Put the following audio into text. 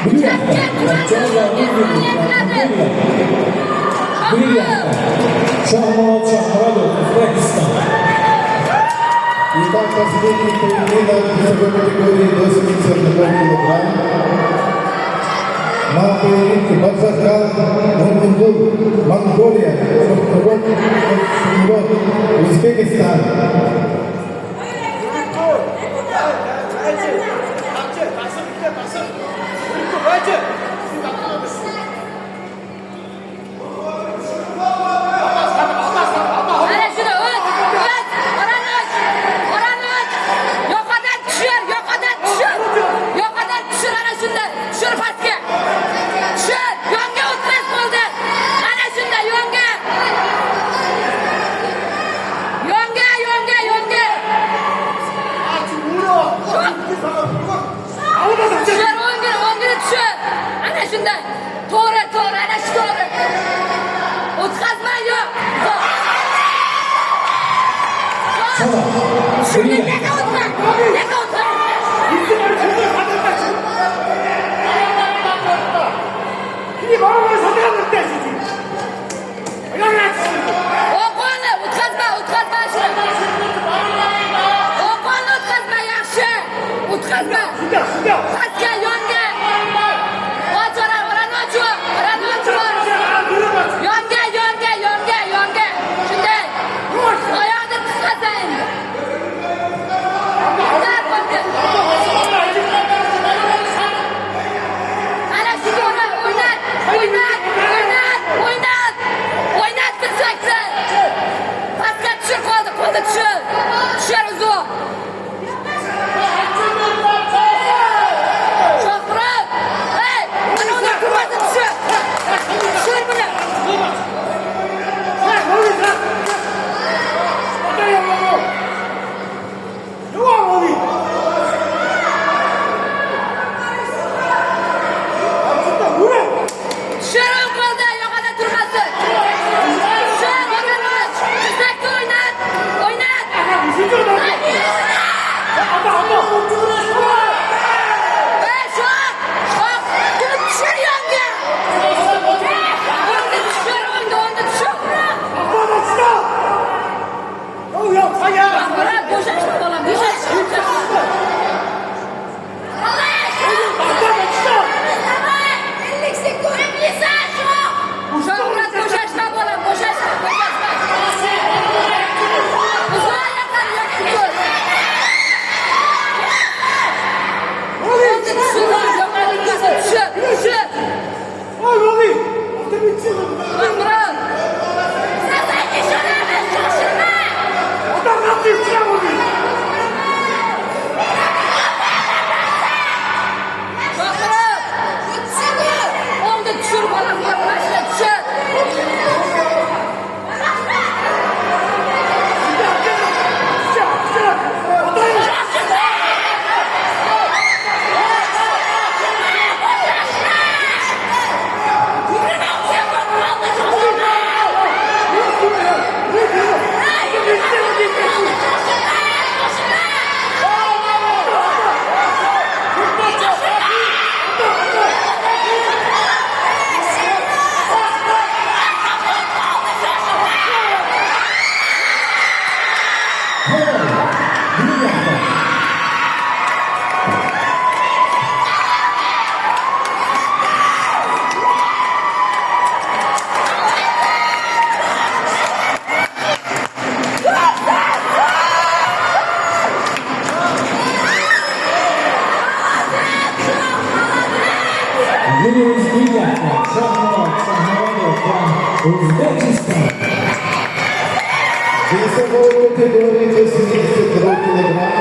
Chapga turadi, turadi. Shohmurod Shohmurodov, O'zbekiston. Итак, последний поединок весовой категории до 71 килограмм. На поединке Базаргал Мунгул, Монголия, Шохмурод, Шохмурод, Узбекистан. Mana shuni o't, o't, orani och, orani och. Yoqadan tushir, yoqadan tushir. Yoqadan tushir ana shunda. Tushir pastga. Tushir, yonga o'tmas bo'ldi. Ana shunda yonga. Yonga, yonga, yonga. Tushir, o'ngini, o'ngini tushir. Ana shunda. To'g'ri, to'g'ri, ana shu to'g'ri. O'tkazma, yo'q. Sado. Shuni nega o'tma? Nega o'tma? O'ng qo'lni o'tkazma, o'tkazma shuni. O'ng qo'lni o'tkazma, yaxshi. O'tkazma. Pastga, yonga. Och ora, orani och, orani och. Yonga, yonga, yonga, yonga. Shunday. Oyog'ini tiqasan endi. Yetar bo'ldi. Ana shu to'g'ri, o'ynat, o'ynat, o'ynat, o'ynat. O'ynat tirsakni. Pastga tushir qo'lni, qo'lni tushir. Tushir uzoq. Shohmurod! Ey, mana uni turmasa tushir. Tushir buni. Tushir o'ng qo'lda, yoqada turmasin. Tushir, orani och. Tirsakni o'ynat, o'ynat. Ey, shoh! Shoh! Buni tushir yonga. O'ngni tushir, o'ngni, o'ngni tushir. Shohmurod, bo'shashma bolam, bo'shashma. Bo'shashma. 50 sekund. Shohmurod, bo'shashma bolam, bo'shashma, bo'shashma. Uzoq yaqin, yaqin ko'r. O'ngni tushir, yoqada turmasin, tushir, tushir. Shohmurod. Shohmurod. O'ngni tushir bolam, mana shuni tushir. Brilliant. Winner is Shohmurod Shohmurodov from Uzbekistan. Весовой категории до 72 килограмм.